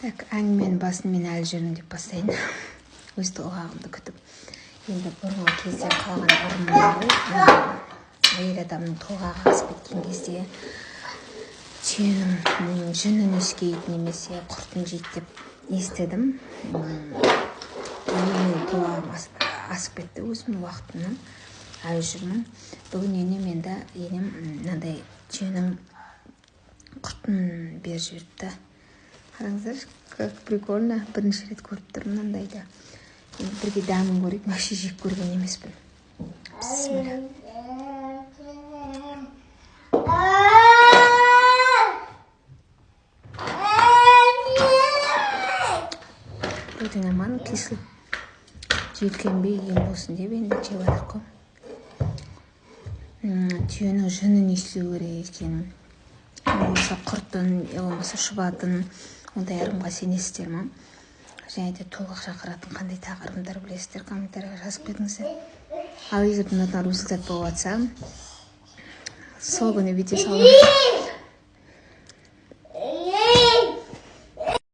Так, әңгіменің басын мен әлі жүрмін деп бастайын, өз толғағымды күтіп. Енді бұрынғы кезде қалған ырым бар ғой, әйел адамның толғағы асып кеткен кезде түйенің жүнін иіскейді немесе құртын жейді деп естідім. Менің толғағым асып кетті өзімнің уақытымнан, әлі жүрмін. Бүгін енем, енді енем мынандай түйенің құртын беріп жіберіпті. Қараңыздаршы, как прикольно, бірінші рет көріп тұрмын мынандайды. Енді бірге дәмін көрейік, вообще жеп көрген емеспін. Бісміллә. Вроде нормально, кислый. Жиіркенбей ем болсын деп енді жеп жатырмық қой. Түйенің жүнін иіскеу керек екен, болмаса құртын, я болмаса шұбатын. Ондай ырымға сенесіздер ма? Және де толғақ шақыратын қандай тағы ырымдар білесіздер? Комментарийға жазып кетіңіздер. Ал егер мынадан результат болып жатса, сол күні видео саламын.